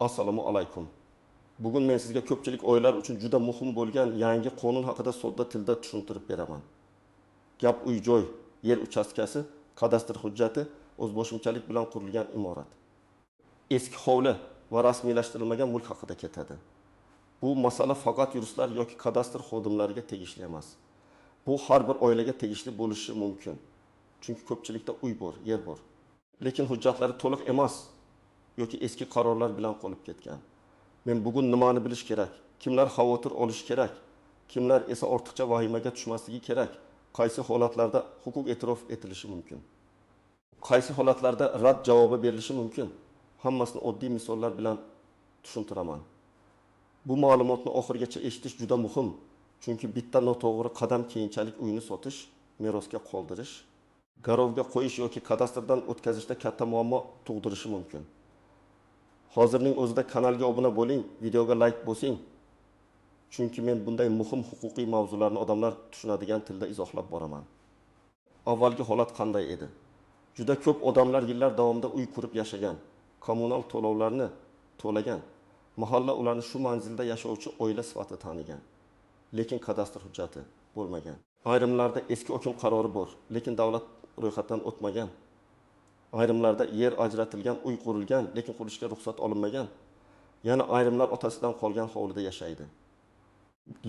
Assalomu alaykum. Bugun men sizga ko'pchilik oilalar uchun juda muhim bo'lgan yangi qonun haqida sodda tilda tushuntirib beraman. Gap uy-joy, yer uchastkasi, kadastr hujjati, o'zboshimchalik bilan qurilgan imorat, eski hovli va rasmiylashtirilmagan mulk haqida ketadi. Bu masala faqat yuristlar yoki kadastr xodimlariga tegishli emas. Bu har bir oilaga tegishli bo'lishi mumkin. Chunki ko'pchilikda uy bor, yer bor. Lekin hujjatlari to'liq emas yoki eski qarorlar bilan qolib ketgan. Men bugun nimani bilish kerak? Kimlar xavotir olishi kerak? Kimlar esa ortiqcha vahimaga tushmasligi kerak? Qaysi holatlarda huquq e'tirof etilishi mumkin? Qaysi holatlarda rad javobi berilishi mumkin? Hammasini oddiy misollar bilan tushuntiraman. Bu ma'lumotni oxirigacha eshitish juda muhim, chunki bitta noto'g'ri qadam keyinchalik uyni sotish, merosga qoldirish, garovga qo'yish yoki kadastrdan o'tkazishda katta muammo tug'dirishi mumkin. Hozirning o'zida kanalga obuna bo'ling, videoga like bosing. Chunki men bunday muhim huquqiy mavzularni odamlar tushunadigan tilda izohlab boraman. Avvalgi holat qanday edi? Juda ko'p odamlar yillar davomida uy qurib yashagan, kommunal to'lovlarni to'lagan, mahalla ularni shu manzilda yashovchi oila sifatida tanigan. Lekin kadastr hujjati bo'lmagan. Ayrimlarda eski hokim qarori bor, lekin davlat ro'yxatdan o'tmagan. Ayrimlarda yer ajratilgan, uy qurilgan, lekin qurilishga ruxsat olinmagan. Yana ayrimlar otasidan qolgan hovlida yashaydi.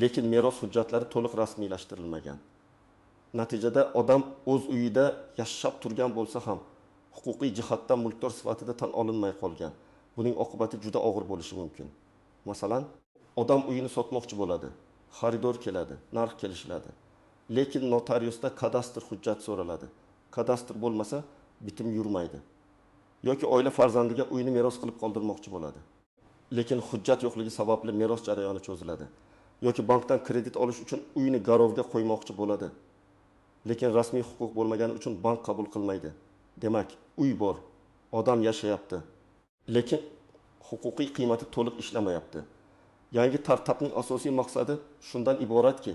Lekin meros hujjatlari to'liq rasmiylashtirilmagan. Natijada odam o'z uyida yashab turgan bo'lsa ham huquqiy jihatdan mulkdor sifatida tan olinmay qolgan. Buning oqibati juda og'ir bo'lishi mumkin. Masalan, odam uyini sotmoqchi bo'ladi, xaridor keladi, narx kelishiladi. Lekin notariusda kadastr hujjati so'raladi. Kadastr bo'lmasa bitim yurmaydi. Yoki oila farzandiga uyni meros qilib qoldirmoqchi bo'ladi. Lekin hujjat yo'qligi sababli meros jarayoni cho'ziladi. Yoki bankdan kredit olish uchun uyni garovga qo'ymoqchi bo'ladi. Lekin rasmiy huquq bo'lmagani uchun bank qabul qilmaydi. Demak, uy bor, odam yashayapti, lekin huquqiy qiymati to'liq ishlamayapti. Yangi tartibning asosiy maqsadi shundan iboratki,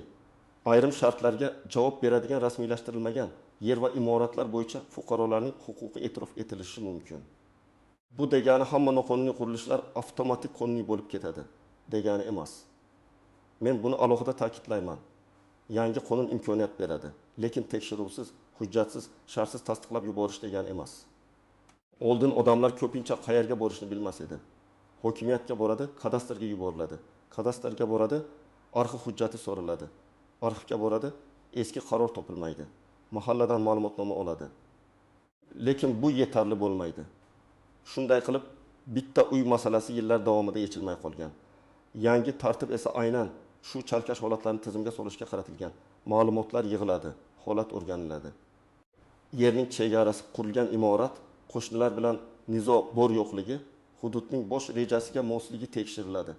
ayrim shartlarga javob beradigan rasmiylashtirilmagan yer va imoratlar bo'yicha fuqarolarning huquqi e'tirof etilishi mumkin. Bu degani hamma noqonuniy qurilishlar avtomatik qonuniy bo'lib ketadi degani emas. Men buni alohida ta'kidlayman. Yangi qonun imkoniyat beradi, lekin tekshiruvsiz, hujjatsiz, shartsiz tasdiqlab yuborish degani emas. Oldin odamlar ko'pincha qayerga borishni bilmas edi. Hokimiyatga boradi, kadastrga yuboriladi. Kadastrga boradi, arxiv hujjati so'raladi. Arxivga boradi, eski qaror topilmaydi. Mahalladan ma'lumotnoma oladi. Lekin bu yetarli bo'lmaydi. Shunday qilib, bitta uy masalasi yillar davomida yechilmay qolgan. Yangi tartib esa aynan shu chalkash holatlarni tizimga solishga qaratilgan. Ma'lumotlar yig'iladi, holat o'rganiladi. Yerning chegarasi, qurilgan imorat, qo'shnilar bilan nizo bor yo'qligi, hududning bosh rejasiga mosligi tekshiriladi.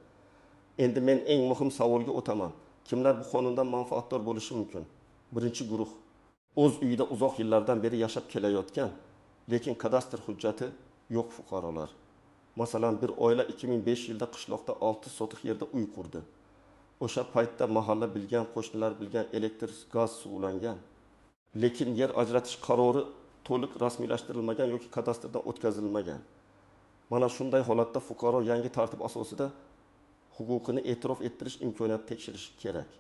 Endi men eng muhim savolga o'taman. Kimlar bu qonundan manfaatdor bo'lishi mumkin? Birinchi guruh: o'z uyida uzoq yillardan beri yashab kelayotgan, lekin kadastr hujjati yo'q fuqarolar. Masalan, bir oila 2005 yilda qishloqda 6 sotix yerda uy qurdi. O'sha paytda mahalla bilgan, qo'shnilar bilgan, elektr, gaz, suv ulangan. Lekin yer ajratish qarori to'liq rasmiylashtirilmagan yoki kadastrdan o'tkazilmagan. Mana shunday holatda fuqaro yangi tartib asosida huquqini e'tirof ettirish imkoniyati tekshirishi kerak.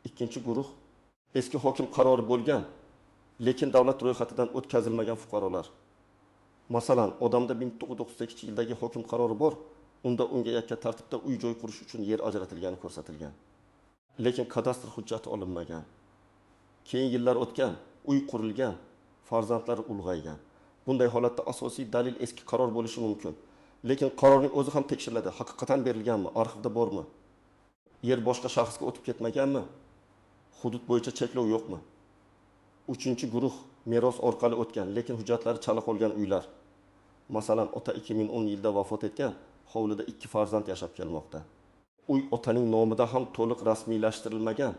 Ikkinchi guruh: eski hokim qarori bo'lgan, lekin davlat ro'yxatidan o'tkazilmagan fuqarolar. Masalan, odamda 1998-yildagi hokim qarori bor, unda unga yakka tartibda uy-joy qurish uchun yer ajratilgani ko'rsatilgan. Lekin kadastr hujjati olinmagan. Keyin yillar o'tgan, uy qurilgan, farzandlari ulg'aygan. Bunday holatda asosiy dalil eski qaror bo'lishi mumkin. Lekin qarorning o'zi ham tekshiriladi. Haqiqatan berilganmi, arxivda bormi? Yer boshqa shaxsga o'tib ketmaganmi? Hudud bo'yicha cheklov yo'qmi? Uchinchi guruh: meros orqali o'tgan, lekin hujjatlari chala qolgan uylar. Masalan, ota 2010 yilda vafot etgan, hovlida 2 farzand yashab kelmoqda. Uy otaning nomida ham to'liq rasmiylashtirilmagan,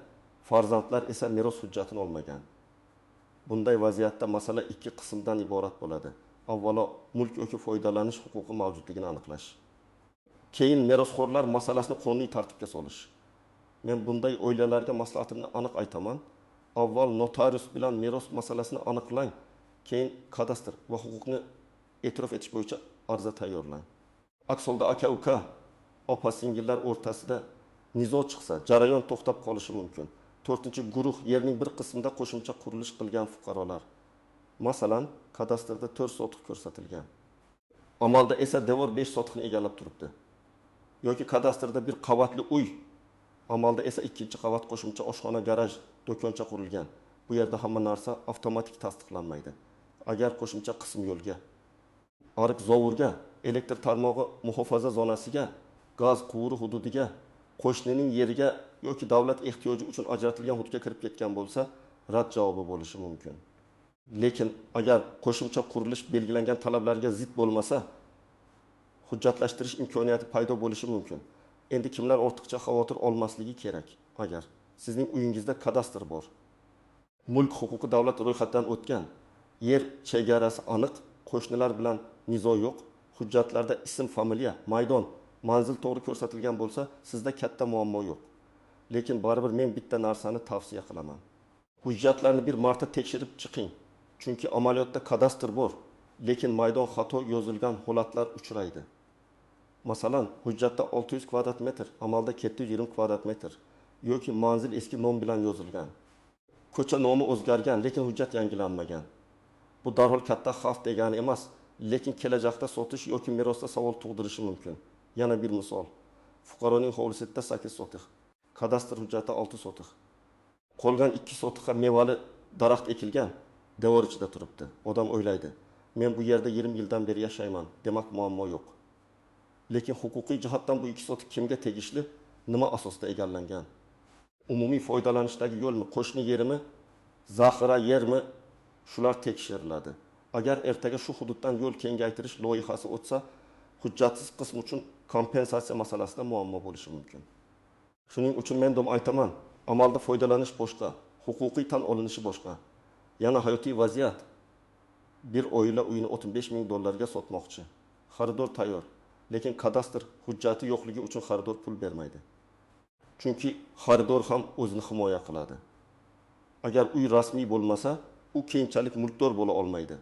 farzandlar esa meros hujjatini olmagan. Bunday vaziyatda masala ikki qismdan iborat bo'ladi. Avvalo, mulk yoki foydalanish huquqi mavjudligini aniqlash. Keyin merosxo'rlar masalasini qonuniy tartibga solish. Men bunday oilalarga maslahatimni aniq aytaman. Avval notarius bilan meros masalasini aniqlang, keyin kadastr va huquqni e'tirof etish bo'yicha arza tayyorlang. Aks holda aka-uka, opa-singillar o'rtasida nizo chiqsa, jarayon to'xtab qolishi mumkin. To'rtinchi guruh, yerning bir qismida qo'shimcha qurilish qilgan fuqarolar. Masalan, kadastrda 4 sotix ko'rsatilgan. Amalda esa devor 5 sotixni egallab turibdi. Yoki kadastrda bir qavatli uy, amalda esa ikkinchi qavat qo'shimcha oshxona, garaj, do'koncha qurilgan. Bu yerda hamma narsa avtomatik tasdiqlanmaydi. Agar qo'shimcha qism yo'lga, ariq zovurga, elektr tarmog'i muhofaza zonasiga, gaz quvuri hududiga, qo'shnining yeriga yoki davlat ehtiyoji uchun ajratilgan hududga kirib ketgan bo'lsa, rad javobi bo'lishi mumkin. Lekin agar qo'shimcha qurilish belgilangan talablarga zid bo'lmasa, hujjatlashtirish imkoniyati paydo bo'lishi mumkin. Endi kimlar ortiqcha xavotir olmasligi kerak? Agar sizning uyingizda kadastr bor, mulk huquqi davlat ro'yxatidan o'tgan, yer chegarasi aniq, qo'shnilar bilan nizo yo'q, hujjatlarda ism, familiya, maydon, manzil to'g'ri ko'rsatilgan bo'lsa, sizda katta muammo yo'q. Lekin baribir men bitta narsani tavsiya qilaman. Hujjatlarni bir marta tekshirib chiqing. Chunki amaliyotda kadastr bor, lekin maydon xato yozilgan holatlar uchraydi. Masalan, hujjatda 600 kvadrat metr, amalda 720 kvadrat metr yoki manzil eski nom bilan yozilgan. Ko'cha nomi o'zgargan, lekin hujjat yangilanmagan. Bu darhol katta xavf degani emas, lekin kelajakda sotish yoki merosda savol tug'dirishi mumkin. Yana bir misol. Fuqaroning hovlisida 8 sotix, kadastr hujjati 6 sotix. Qolgan 2 sotixga mevali daraxt ekilgan, devor ichida turibdi. Odam o'ylaydi, men bu yerda 20 yildan beri yashayman, demak muammo yo'q. Lekin huquqiy jihatdan bu 2 sotix kimga tegishli, nima asosda egallangan? Umumiy foydalanishdagi yo'lmi, qo'shni yerimi, zaxira yermi, shular tekshiriladi. Agar ertaga shu hududdan yo'l kengaytirish loyihasi o'tsa, hujjatsiz qism uchun kompensatsiya masalasida muammo bo'lishi mumkin. Shuning uchun men doim aytaman, amalda foydalanish boshqa, huquqiy tan olinishi boshqa. Yana hayotiy vaziyat. Bir oila uyini 35 ming dollarga sotmoqchi. Xaridor tayyor, lekin kadastr hujjati yo'qligi uchun xaridor pul bermaydi. Chunki xaridor ham o'zini himoya qiladi. Agar uy rasmiy bo'lmasa, u keyinchalik mulkdor bo'la olmaydi.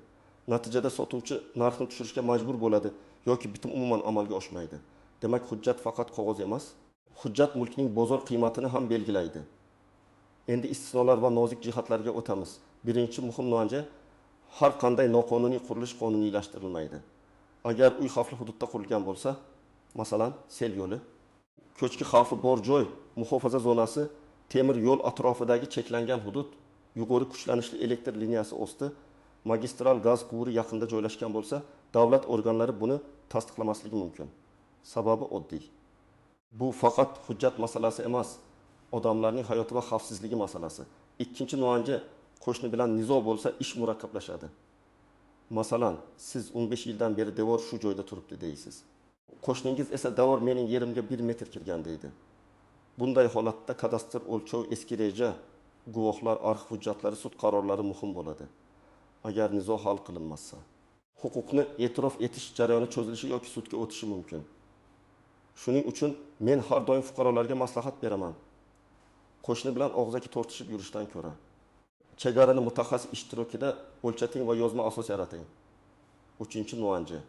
Natijada sotuvchi narxni tushirishga majbur bo'ladi yoki bitim umuman amalga oshmaydi. Demak, hujjat faqat qog'oz emas, hujjat mulkning bozor qiymatini ham belgilaydi. Endi istisnolar va nozik jihatlarga o'tamiz. Birinchi muhim nuanja, har qanday noqonuniy qurilish qonuniylashtirilmaydi. Agar uy xavfli hududda qurilgan bo'lsa, masalan, sel yo'li, ko'chki xavfi bor joy, muhofaza zonasi, temir yo'l atrofidagi cheklangan hudud, yuqori kuchlanishli elektr liniyasi osti, magistral gaz quvuri yaqinida joylashgan bo'lsa, davlat organlari buni tasdiqlamasligi mumkin. Sababi oddiy. Bu faqat hujjat masalasi emas, odamlarning hayoti va xavfsizligi masalasi. Ikkinchi nuanja, qo'shni bilan nizo bo'lsa, ish murakkablashadi. Masalan, siz 15 yildan beri devor shu joyda turibdi deysiz. Qo'shningiz esa devor mening yerimga 1 metr kirgan deydi. Bunday holatda kadastr o'lchov, eski reja, guvohlar, arxiv hujjatlari, sud qarorlari muhim bo'ladi. Agar nizo hal qilinmasa, huquqni e'tirof etish jarayoni cho'zilishi yoki sudga o'tishi mumkin. Shuning uchun men har doim fuqarolarga maslahat beraman. Qo'shni bilan og'zaki tortishib yurishdan ko'ra, chegarani mutaxassis ishtirokida o'lchating va yozma asos yarating. Uchinchi nuanja,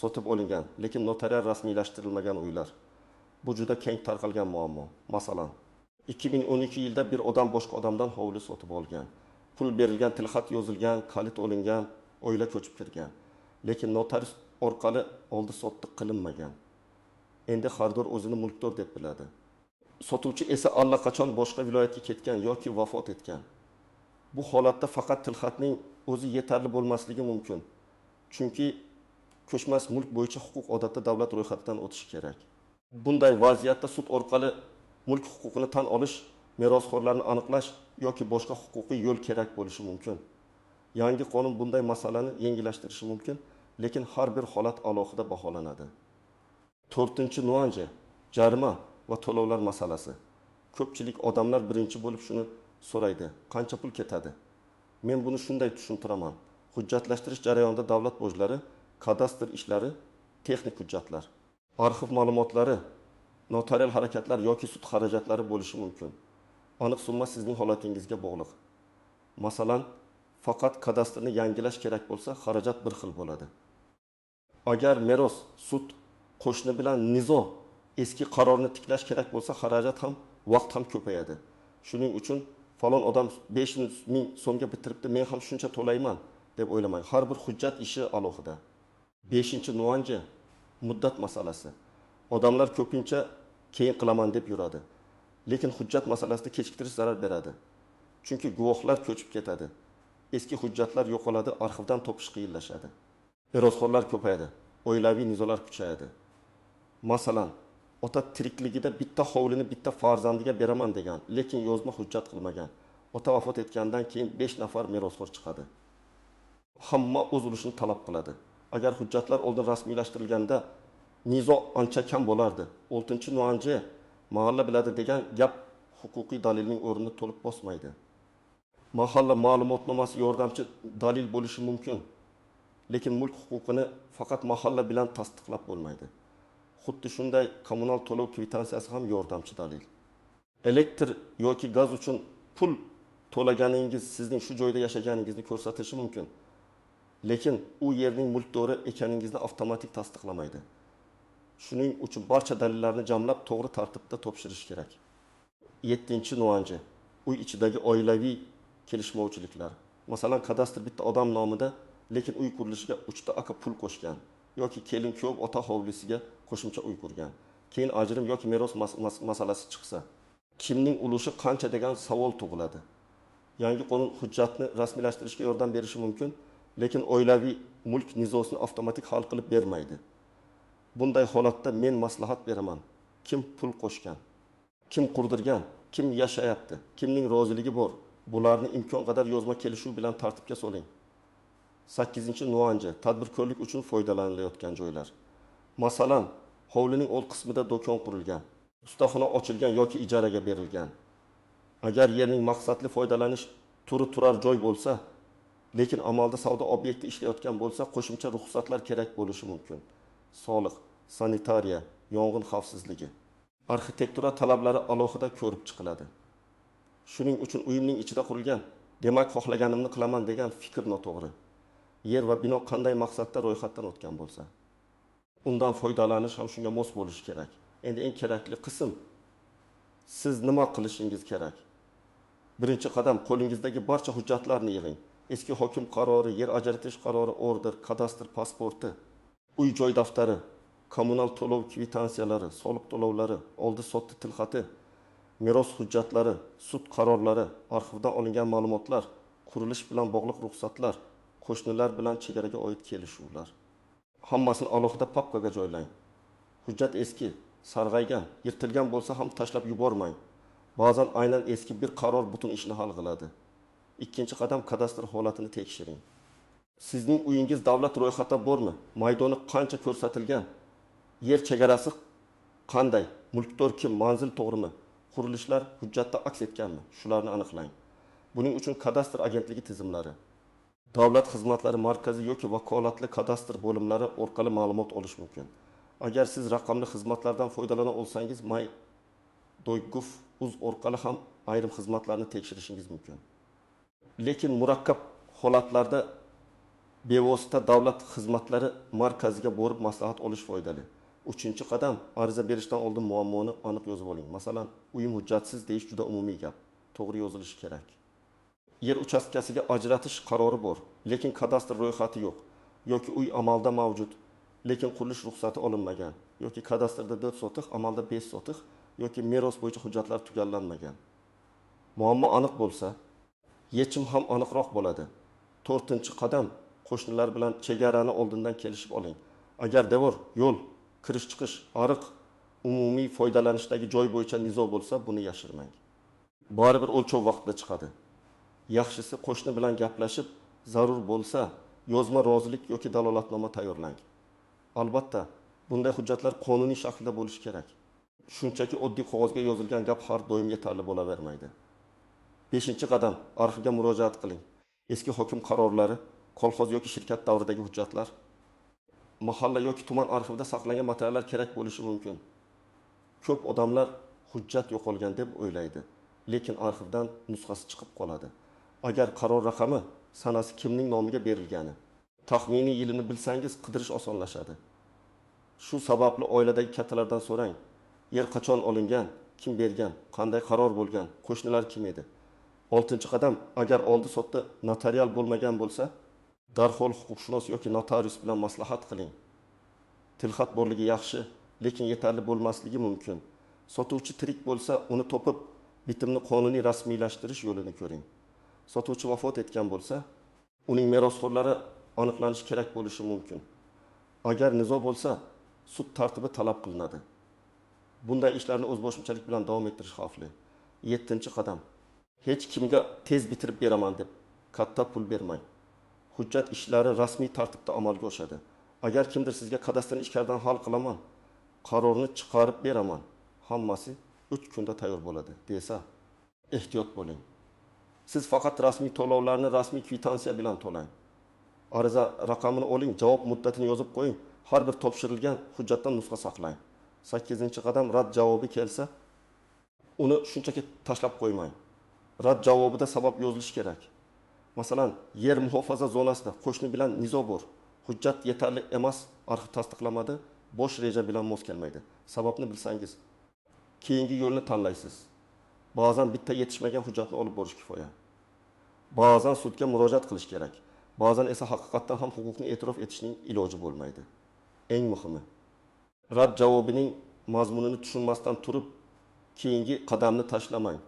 sotib olingan, lekin notarial rasmiylashtirilmagan uylar. Bu juda keng tarqalgan muammo. Masalan, 2012 yilda bir odam boshqa odamdan hovli sotib olgan. Pul berilgan, tilxat yozilgan, kalit olingan, oila ko'chib kirgan. Lekin notarius orqali oldi-sotdi qilinmagan. Endi xaridor o'zini mulkdor deb biladi. Sotuvchi esa allaqachon boshqa viloyatga ketgan yoki vafot etgan. Bu holatda faqat tilxatning o'zi yetarli bo'lmasligi mumkin. Chunki ko'chmas mulk bo'yicha huquq odatda davlat ro'yxatidan o'tishi kerak. Bunday vaziyatda sud orqali mulk huquqini tan olish, merosxo'rlarni aniqlash yoki boshqa huquqiy yo'l kerak bo'lishi mumkin. Yangi qonun bunday masalani yengillashtirishi mumkin, lekin har bir holat alohida baholanadi. To'rtinchi nuanja, jarima va to'lovlar masalasi. Ko'pchilik odamlar birinchi bo'lib shuni so'raydi. Qancha pul ketadi? Men buni shunday tushuntiraman. Hujjatlashtirish jarayonida davlat bojlari, kadastr ishlari, texnik hujjatlar, arxiv ma'lumotlari, notarial harakatlar yoki sud xarajatlari bo'lishi mumkin. Aniq summa sizning holatingizga bog'liq. Masalan, faqat kadastrni yangilash kerak bo'lsa, xarajat bir xil bo'ladi. Agar meros, sud Qo'shni bilan nizo, eski qarorni tiklash kerak bo'lsa, xarajat ham, vaqt ham ko'payadi. Shuning uchun falon odam 500 000 so'mga bitiribdi, men ham shuncha to'layman deb o'ylamang. Har bir hujjat ishi alohida. Beshinchi nuance, muddat masalasi. Odamlar ko'pincha keyin qilaman deb yuradi. Lekin hujjat masalasida kechiktirish zarar beradi. Chunki guvohlar ko'chib ketadi. Eski hujjatlar yo'qoladi, arxivdan topish qiyinlashadi. Merosxo'rlar ko'payadi, oilaviy nizolar kuchayadi. Masalan, ota tirikligida bitta hovlini bitta farzandiga beraman degan, lekin yozma hujjat qilmagan. Ota vafot etgandan keyin 5 nafar merosxo'r chiqadi. Hamma o'z ulushini talab qiladi. Agar hujjatlar oldin rasmiylashtirilganda nizo ancha kam bo'lardi. Oltinchi nuance, mahalla biladi degan gap huquqiy dalilning o'rnini to'liq bosmaydi. Mahalla ma'lumotnomasi yordamchi dalil bo'lishi mumkin. Lekin mulk huquqini faqat mahalla bilan tasdiqlab bo'lmaydi. Xuddi shunday kommunal to'lov kvitansiyasi ham yordamchi dalil. Elektr yoki gaz uchun pul to'laganingiz sizning shu joyda yashaganingizni ko'rsatishi mumkin. Lekin u yerning mulkdori ekaningizni avtomatik tasdiqlamaydi. Shuning uchun barcha dalillarni jamlab to'g'ri tartibda topshirish kerak. Yettinchi nuance, uy ichidagi oilaviy kelishmovchiliklar. Masalan, kadastr bitta odam nomida, lekin uy qurilishiga 3 ta aka pul qo'shgan yoki kelin kuyov ota hovlisiga qo'shimcha uy qurgan. Keyin ajrim yoki meros masalasi chiqsa, kimning ulushi qancha degan savol tug'iladi. Yangi qonun hujjatni rasmiylashtirishga yordam berishi mumkin, lekin oilaviy mulk nizosini avtomatik hal qilib bermaydi. Bunday holatda men maslahat beraman. Kim pul qo'shgan, kim qurdirgan, kim yashayapti, kimning roziligi bor, bularni imkon qadar yozma kelishuv bilan tartibga soling. Sakkizinchi nuance, tadbirkorlik uchun foydalanilayotgan joylar. Masalan, hovlining old qismida do'kon qurilgan, ustaxona ochilgan yoki ijaraga berilgan. Agar yerning maqsadli foydalanish turi turar joy bo'lsa, lekin amalda savdo obyekti ishlayotgan bo'lsa, qo'shimcha ruxsatlar kerak bo'lishi mumkin. Soliq, sanitariya, yong'in xavfsizligi. Arxitektura talablari alohida ko'rib chiqiladi. Shuning uchun uyimning ichida qurilgan, demak xohlaganimni qilaman degan fikr noto'g'ri. Yer va bino qanday maqsadda ro'yxatdan o'tgan bo'lsa, undan foydalanish ham shunga mos bo'lishi kerak. Endi eng kerakli qism, siz nima qilishingiz kerak? Birinchi qadam, qo'lingizdagi barcha hujjatlarni yig'ing. Eski hokim qarori, yer ajratish qarori, order, kadastr pasporti, uy joy daftari, kommunal to'lov kvitansiyalari, soliq to'lovlari, oldi-sotdi tilxati, meros hujjatlari, sud qarorlari, arxivdan olingan ma'lumotlar, qurilish bilan bog'liq ruxsatlar, qo'shnilar bilan chegaraga oid kelishuvlar. Hammasini alohida papkaga joylang. Hujjat eski, sarg'aygan, yirtilgan bo'lsa ham tashlab yubormang. Ba'zan aynan eski bir qaror butun ishni hal qiladi. Ikkinchi qadam, kadastr holatini tekshiring. Sizning uyingiz davlat ro'yxatida bormi? Maydoni qancha ko'rsatilgan? Yer chegarasi qanday? Mulkdor kim? Manzil to'g'rimi? Qurilishlar hujjatda aks etganmi? Shularni aniqlang. Buning uchun kadastr agentligi tizimlari, davlat xizmatlari markazi yoki vakolatli kadastr bo'limlari orqali ma'lumot olish mumkin. Agar siz raqamli xizmatlardan foydalana olsangiz, my.gov.uz orqali ham ayrim xizmatlarni tekshirishingiz mumkin. Lekin murakkab holatlarda bevosita davlat xizmatlari markaziga borib maslahat olish foydali. Uchinchi qadam, ariza berishdan oldin muammoni aniq yozib oling. Masalan, uyim hujjatsiz deyish juda umumiy gap. To'g'ri yozilishi kerak. Yer uchastkasiga ajratish qarori bor, lekin kadastr ro'yxati yo'q yoki uy amalda mavjud, lekin qurilish ruxsati olinmagan yoki kadastrda 4 sotix, amalda 5 sotix yoki meros bo'yicha hujjatlar tugallanmagan. Muammo aniq bo'lsa, yechim ham aniqroq bo'ladi. To'rtinchi qadam, qo'shnilar bilan chegarani oldindan kelishib oling. Agar devor, yo'l, kirish chiqish, ariq, umumiy foydalanishdagi joy bo'yicha nizo bo'lsa, buni yashirmang. Baribir o'lchov vaqtida chiqadi. Yaxshisi qo'shni bilan gaplashib, zarur bo'lsa, yozma rozilik yoki dalolatnoma tayyorlang. Albatta, bunday hujjatlar qonuniy shaklda bo'lishi kerak. Shunchaki oddiy qog'ozga yozilgan gap har doim yetarli bo'lavermaydi. Beshinchi qadam, arxivga murojaat qiling. Eski hokim qarorlari, kolxoz yoki shirkat davridagi hujjatlar, mahalla yoki tuman arxivida saqlangan materiallar kerak bo'lishi mumkin. Ko'p odamlar hujjat yo'qolgan deb o'ylaydi, lekin arxivdan nusxasi chiqib qoladi. Agar qaror raqami, sanasi, kimning nomiga berilgani, taxminiy yilini bilsangiz, qidirish osonlashadi. Shu sababli oiladagi kattalardan so'rang: yer qachon olingan, kim bergan, qanday qaror bo'lgan, qo'shnilar kim edi. Oltinchi qadam: agar oldi-sotdi notarial bo'lmagan bo'lsa, darhol huquqshunos yoki notarius bilan maslahat qiling. Tilxat borligi yaxshi, lekin yetarli bo'lmasligi mumkin. Sotuvchi tirik bo'lsa, uni topib, bitimni qonuniy rasmiylashtirish yo'lini ko'ring. Sotuvchi vafot etgan bo'lsa, uning merosxo'rlari aniqlanishi kerak bo'lishi mumkin. Agar nizo bo'lsa, sud tartibi talab qilinadi. Bunday ishlarni o'zboshimchalik bilan davom ettirish xavfli. Yettinchi qadam: hech kimga tez bitirib beraman deb katta pul bermang. Hujjat ishlari rasmiy tartibda amalga oshadi. Agar kimdir sizga kadastrni ichkaridan hal qilaman, qarorni chiqarib beraman, hammasi 3 kunda tayyor bo'ladi desa, ehtiyot bo'ling. Siz faqat rasmiy to'lovlarni rasmiy kvitansiya bilan to'lang. Ariza raqamini oling, javob muddatini yozib qo'ying, har bir topshirilgan hujjatdan nusxa saqlang. Sakkizinchi qadam: rad javobi kelsa, uni shunchaki tashlab qo'ymang. Rad javobida sabab yozilishi kerak. Masalan, yer muhofaza zonasida qo'shni bilan nizo bor. Hujjat yetarli emas, arxiv tasdiqlamadi, bosh reja bilan mos kelmaydi. Sababni bilsangiz, keyingi yo'lni tanlaysiz. Ba'zan bitta yetishmagan hujjatni olib borish kifoya. Ba'zan sudga murojaat qilish kerak. Ba'zan esa haqiqatdan ham huquqni e'tirof etishning iloji bo'lmaydi. Eng muhimi, rad javobining mazmunini tushunmasdan turib, keyingi qadamni tashlamang.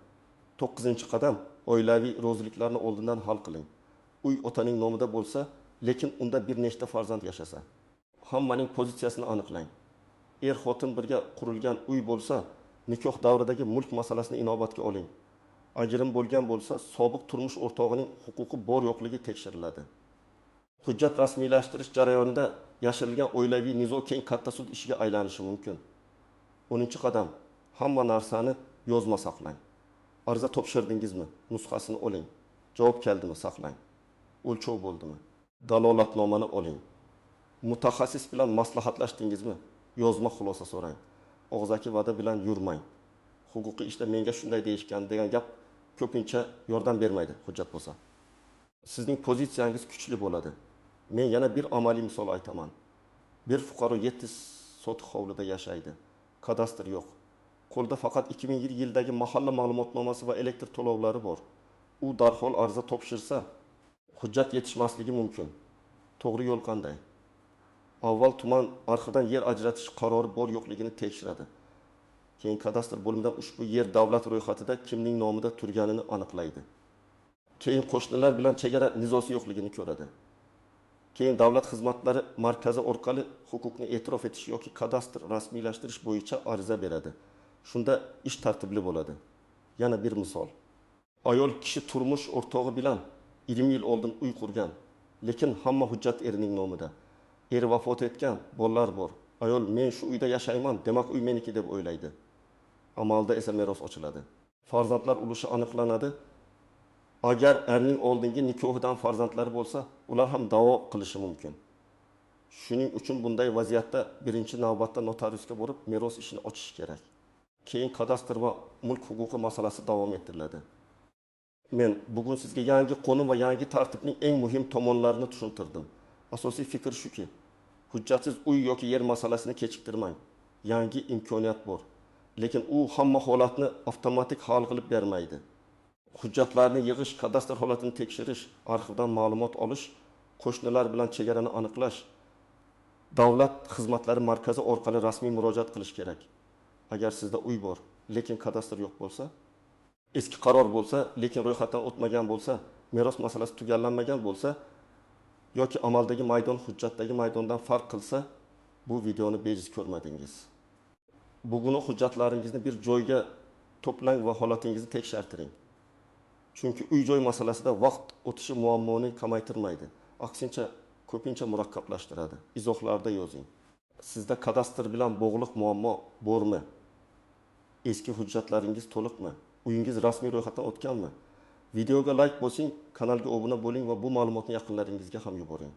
To'qqizinchi qadam: oilaviy roziliklarni oldindan hal qiling. Uy otaning nomida bo'lsa, lekin unda bir nechta farzand yashasa, hammaning pozitsiyasini aniqlang. Er-xotin birga qurilgan uy bo'lsa, nikoh davridagi mulk masalasini inobatga oling. Ajrim bo'lgan bo'lsa, sobiq turmush o'rtog'ining huquqi bor yo'qligi tekshiriladi. Hujjat rasmiylashtirish jarayonida yashirilgan oilaviy nizo keyin katta sud ishiga aylanishi mumkin. 10-qadam: hamma narsani yozma saqlang. Ariza topshirdingizmi? Nusxasini oling. Javob keldimi? Saqlang. O'lchov bo'ldimi? Dalolatnomani oling. Mutaxassis bilan maslahatlashdingizmi? Yozma xulosa so'rang. Og'zaki va'da bilan yurmang. Huquqiy ishda menga shunday deyishgan degan gap ko'pincha yordam bermaydi hujjat bo'lsa. Sizning pozitsiyangiz kuchli bo'ladi. Men yana bir amaliy misol aytaman. Bir fuqaro 7 sotix hovlida yashaydi. Kadastr yo'q. Qo'lda faqat 2001 yildagi mahalla ma'lumotnomasi va elektr to'lovlari bor. U darhol ariza topshirsa, hujjat yetishmasligi mumkin. To'g'ri yo'l qanday? Avval tuman arxividan yer ajratish qarori bor yo'qligini tekshiradi. Keyin kadastr bo'limidan ushbu yer davlat ro'yxatida kimning nomida turganini aniqlaydi. Keyin qo'shnilar bilan chegara nizosi yo'qligini ko'radi. Keyin davlat xizmatlari markazi orqali huquqni e'tirof etish yoki kadastr rasmiylashtirish bo'yicha ariza beradi. Shunda ish tartibli bo'ladi. Yana bir misol. Ayol kishi turmush o'rtog'i bilan 20 yil oldin uy qurgan, lekin hamma hujjat erining nomida. Eri vafot etgan, bolalar bor. Ayol men shu uyda yashayman, demak uy meniki deb o'ylaydi. Amalda esa meros ochiladi. Farzandlar ulushi aniqlanadi. Agar erning oldingi nikohidan farzandlari bo'lsa, ular ham da'vo qilishi mumkin. Shuning uchun bunday vaziyatda birinchi navbatda notariusga borib meros ishini ochish kerak. Keyin kadastr va mulk huquqi masalasi davom ettiriladi. Men bugun sizga yangi qonun va yangi tartibning eng muhim tomonlarini tushuntirdim. Asosiy fikr shuki, hujjatsiz uy yoki yer masalasini kechiktirmang. Yangi imkoniyat bor, lekin u hamma holatni avtomatik hal qilib bermaydi. Hujjatlarni yig'ish, kadastr holatini tekshirish, arxivdan ma'lumot olish, qo'shnilar bilan chegarani aniqlash, davlat xizmatlari markazi orqali rasmiy murojaat qilish kerak. Agar sizda uy bor, lekin kadastr yo'q bo'lsa, eski qaror bo'lsa, lekin ro'yxatdan o'tmagan bo'lsa, meros masalasi tugallanmagan bo'lsa yoki amaldagi maydon hujjatdagi maydondan farq qilsa, bu videoni bejiz ko'rmadingiz. Buguni hujjatlaringizni bir joyga to'plang va holatingizni tekshirtiring. Chunki uy-joy masalasida vaqt o'tishi muammoni kamaytirmaydi. Aksincha ko'pincha murakkablashtiradi. Izohlarda yozing. Sizda kadastr bilan bog'liq muammo bormi? Eski hujjatlaringiz to'liqmi? Uyingiz rasmiy ro'yxatdan o'tganmi? Videoga like bosing, kanalga obuna bo'ling va bu ma'lumotni yaqinlaringizga ham yuboring.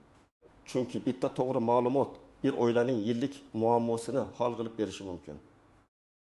Chunki bitta to'g'ri ma'lumot bir oilaning yillik muammosini hal qilib berishi mumkin.